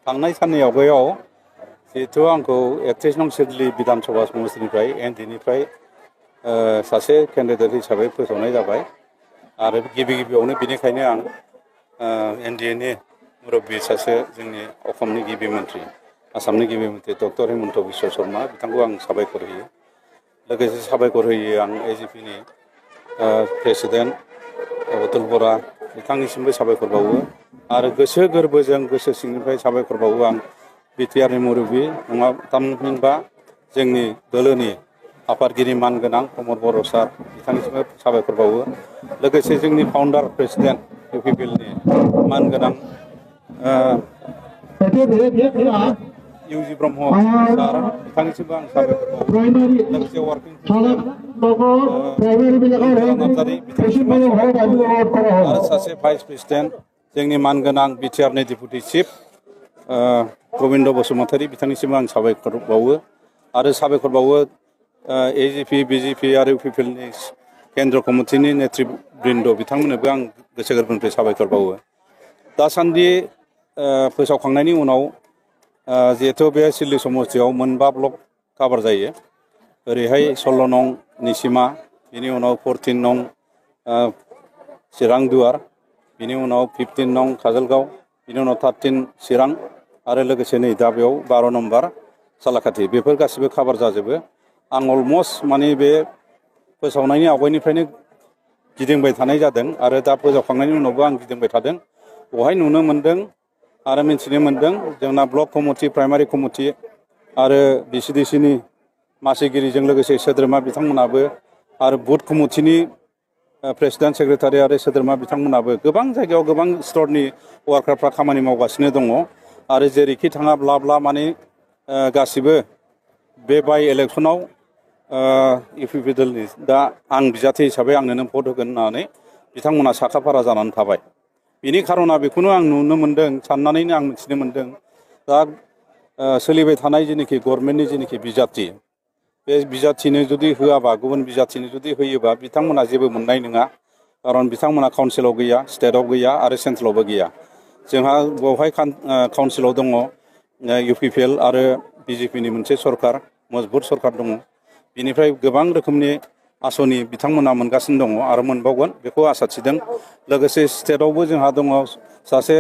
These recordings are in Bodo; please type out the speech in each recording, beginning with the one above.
थांनाय साननै आवगायाव जिहेथु आंखौ 31 नं सिडली विधानसभा समस्तिनिफ्राय एनडिनिफ्राय सासे केन्डिडेट हिसाबै फोसावनाय जाबाय आरो गिबियावनो बेनिखायनो आं एनडिएनि मुरब्बी सासे जोंनि असमनि गिबि मन्त्रि आसामनि गिबि मन्त्रि डक्टर हिमन्त बिश्व शर्मा बिथांखौ आं साबायखर होयो लोगोसे साबायखर होयो आं एजिपिनि प्रेसिडेन्ट अतुल बरा बिथांनिसिमबो साबायखर बावो आरो गोसो गोरबोजों गोसो सिंनिफ्राय साबायखर बावो आं बिटिआरनि मुरब्बी नङा थामहिनबा जोंनि दोलोनि आफादगिरि मानगोनां प्रमद बर' सार बिथांनिसिमबो साबायखर बावो लोगोसे जोंनि फाउन्डार प्रेसिडेन्ट इउपिपिएलनि मानगोनां इउजि ब्रह्म सार बिथांनिसिमबो आं साबायखर बावो लोगोसे वार्किं प्रेसिडेन्ट नार्जारि बिथांनिसिमबो आं साबायखर बावो आरो सासे भाइस प्रेसिडेन्ट जोंनि मानगोनां बिटिआरनि डेपुटि चिफ गबिन्द बसुमतारी बिथांनिसिमबो आं साबायखर बावो आरो साबायखर बावो एजिपि बिजेपि आरो इउपिपिएलनि केन्द्र कमिटिनि नेतृबृन्द बिथांमोननोबो आं गोसो गोरबोनिफ्राय साबायखर बावो दासान्दि फोसावखांनायनि उनाव जिहेतु बे सिडली समस्तियाव मोनबा ब्लक काभार जायो ओरैहाय 16 नं निसिमा बिनि उनाव 14 नं चिरां दुवार बिनि उनाव 15 नं काजलगाव बिनि उनाव 13 चिरां आरो लोगोसे नै दा बेयाव 12 नम्बर सालाकाथि बेफोर गासिबो काभार जाजोबो आं अलमस्ट माने बे फोसावनायनि आवगायनिफ्रायनो गिदिंबाय थानाय जादों आरो दा फोसावखांनायनि उनावबो आं गिदिंबाय थादों बेवहाय नुनो मोन्दों आरो मिन्थिनो मोन्दों जोंना ब्लक कमिटि प्राइमारि कमिटि आरो बिसिडिसिनि मासिगिरिजों लोगोसे सोद्रोमा बिथांमोनाबो आरो बुथ कमिटिनि प्रेसिडेन्ट सेक्रेटारि आरो सोद्रोमा बिथांमोनाबो गोबां जायगायाव गोबां स्तरनि वार्कारफ्रा खामानि मावगासिनो दङ आरो जेरैखि थाङाब्ला माने गासिबो बे बाइ इलेक्सनाव इउपिपिएलनि दा आं बिजाथि हिसाबै आंनोनो भट होगोन होननानै बिथांमोना साखाफारा जानानै थाबाय बिनि खारना बेखौनो आं नुनो मोन्दों साननानैनो आं मिथिनो मोन्दों दा सोलिबाय थानाय जेनोखि गभर्नमेन्टनि जेनोखि बिजाथि बे बिजाथिनो जुदि होआबा गुबुन बिजाथिनो जुदि होयोबा बिथांमोना जेबो मोननाय नङा खारन बिथांमोना काउन्सिलाव गैया स्टेटआव गैया आरो सेन्ट्रेलावबो गैया जोंहा बेवहाय काउन्सिलाव दङ इउपिपिएल आरो बिजेपिनि मोनसे सरकार मजबुत सरकार दङ बिनिफ्राय गोबां रोखोमनि आसनि बिथांमोना मोनगासिनो दङ आरो मोनबावगोन बेखौ आसा थिदों लोगोसे स्टेटआवबो जोंहा दङ सासे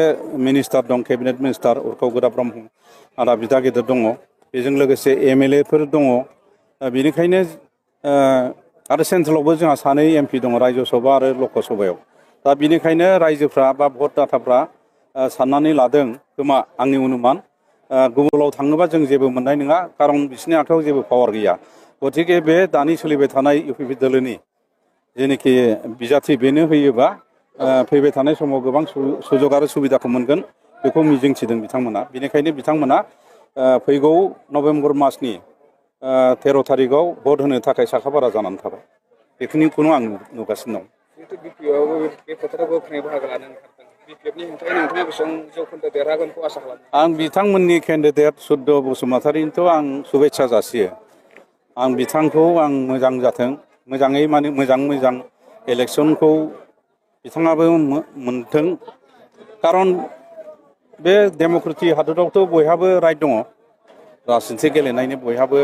मिनिस्टार दं केबिनेट मिनिस्टार उर्खाव गोदा ब्रह्म आदा बिदा गेदेर दङ बेजों लोगोसे एमएलएफोर दङ बेनिखायनो आरो सेन्ट्रेलावबो जोंहा सानै एमपि दङ रायजो सभा आरो लकसभायाव दा बिनिखायनो रायजोफ्रा बा भट दाताफ्रा साननानै लादों खोमा आंनि अनुमान गुबुनाव थाङोबा जों जेबो मोननाय नङा खारन बिसोरनि आखायाव जेबो पावार गैया गतिके बे दानि सोलिबाय थानाय इउपिपि दोलोनि जेनोखि बिजाथि बेनो होयोबा फैबाय थानाय समाव गोबां सुजुग आरो सुबिदाखौ मोनगोन बेखौ मिजिंथिदों बिथांमोना बेनिखायनो बिथांमोना फैगौ नभेम्बर मासनि 13 थारिखआव भट होनो थाखाय साखाफारा जानानै थाबाय बेखिनिखौनो आं नुगासिनो दं आं बिथांमोननि केन्डिडेट सुद्द बसुमतारीनोथ' आं शुभेच्छा जासियो आं बिथांखौ आं मोजां जाथों मोजाङै माने मोजां इलेक्सनखौ बिथाङाबो मोनथों खारन बे डेम'क्रेटिक हादरावथ' बयहाबो राइट दङ राजनिथि गेलेनायनि बयहाबो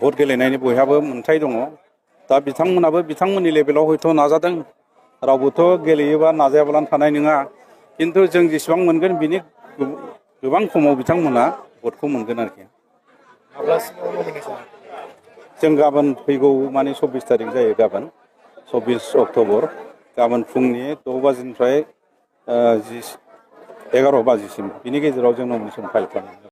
भट गेलेनायनि बयहाबो मोन्थाय दङ दा बिथांमोनाबो बिथांमोननि लेभेलाव हयथ' नाजादों रावबोथ' गेलेयोबा नाजायाब्लानो थानाय नङा खिन्थु जों जेसेबां मोनगोन बिनि गोबां खमाव बिथांमोना भटखौ मोनगोन आरोखि जों गाबोन फैगौ माने 24 थारिख जायो गाबोन 24 अक्ट'बर गाबोन फुंनि 6 बाजिनिफ्राय 11 बाजिसिम बिनि गेजेराव जों नमिनेसन फाइल खालामो